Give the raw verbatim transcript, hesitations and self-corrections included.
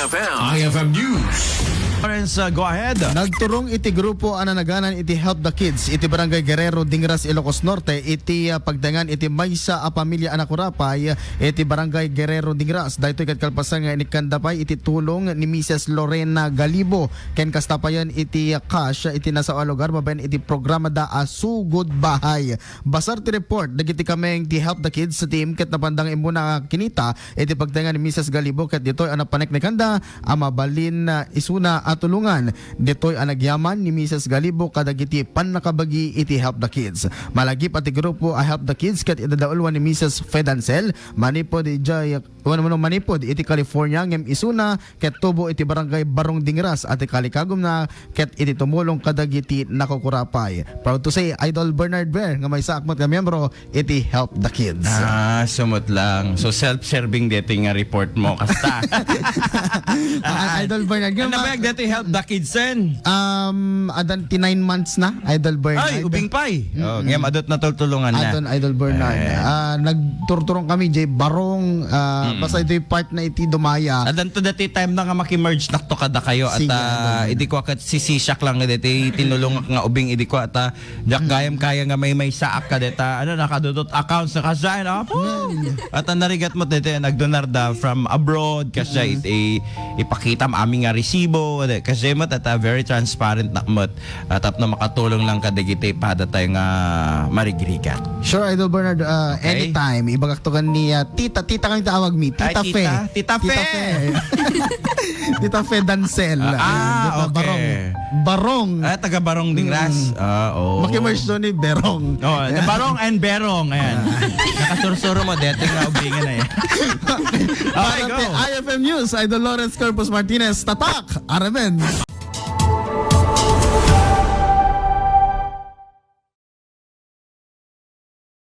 I F M News. Lawrence, uh, go ahead. Nagturong iti grupo a nanaganan iti Help the Kids iti Barangay Guerrero, Dingras, Ilocos Norte, iti, uh, pagtaengan iti maysa a pamilya a nakurapay iti Barangay Guerrero, Dingras. Daytoy ket kalpasan nga inikkanda pay iti tulong ni Misis Lorena Galibo ken kasta payen iti, uh, cash iti nasao a lugar babaen iti programa da a Sugod Bahay. Basar ti report dagiti kameng ti Help the Kids team ket napanda nga immuna a kinita iti pagtaengan ni Misis Galibo ket ditoy a napaneknekanda a mabalin, ah, isuna a tulongan. Ditoy a nagyaman ni Misis Galibo kadagiti pannakabagi iti Help the Kids. Malagip a ti grupo a Help the Kids ket idadaulwan ni Misis Fedancel manipud idiay, wenno manipud iti California ngem isuna ket tubo iti Barangay Barong Dingras a ti kalikagumna ket iti tumulong kadagiti nakukurapay. Proud to say, Idol Bernard Ver, nga maysaak met nga miyembro iti Help the Kids. Ah, sumot lang. So, self-serving deti nga report mo, kasta. Ah, Idol Bernard, ano nga ba ma- yung deti Help the Kids, sen? Um, adan ti nine months na, Idol Bernard. Ay, ubing pay. Oh, Mm-mm. Ngem adot natultulongan na. Adon, Idol Bernard. Eh. Ah, nagturturong kami, jay Barong, ah, Mm. basta ito'y part na iti Dumaya. Adan to dati time na nga makimerge nakto kada kayo at, Sige, ah, Idol Bernard. Idi ko akat sisisyak lang dati tinulong nga ubing idi ko at, ah, Diak gayam kaya nga may maysaak ka deta, ano, nakadudot accounts na kasya, no? Apo! Mm. At ang narigat mo deta, nagdonar da from abroad, kasya Mm. iti, ipakita mo amin nga resibo, de, kasya mo, tata, very transparent na mo. At tapno makatulong lang ka digiti pada tayo nga marigrigat. Sure, Idol Bernard, uh, Okay. Anytime, ibagak to kan ni, uh, Tita, Tita kami tawag mi, Ay, Tita Fe. Tita, Tita Fe. Tita Fe Dancel. Ah, Ayan, ah, Tita okay. Barong. Barong. Ah, taga Barong Dingras. Mm. Ah, oo. Makimerge to ni Berong. Oh, the Barong and Berong. Ayan. Nakasursuro mo, dati nga ubingan na yan. Okay, Para go. Kay I F M News, Idol Lawrence Corpus Martinez, Tatak, Aramen.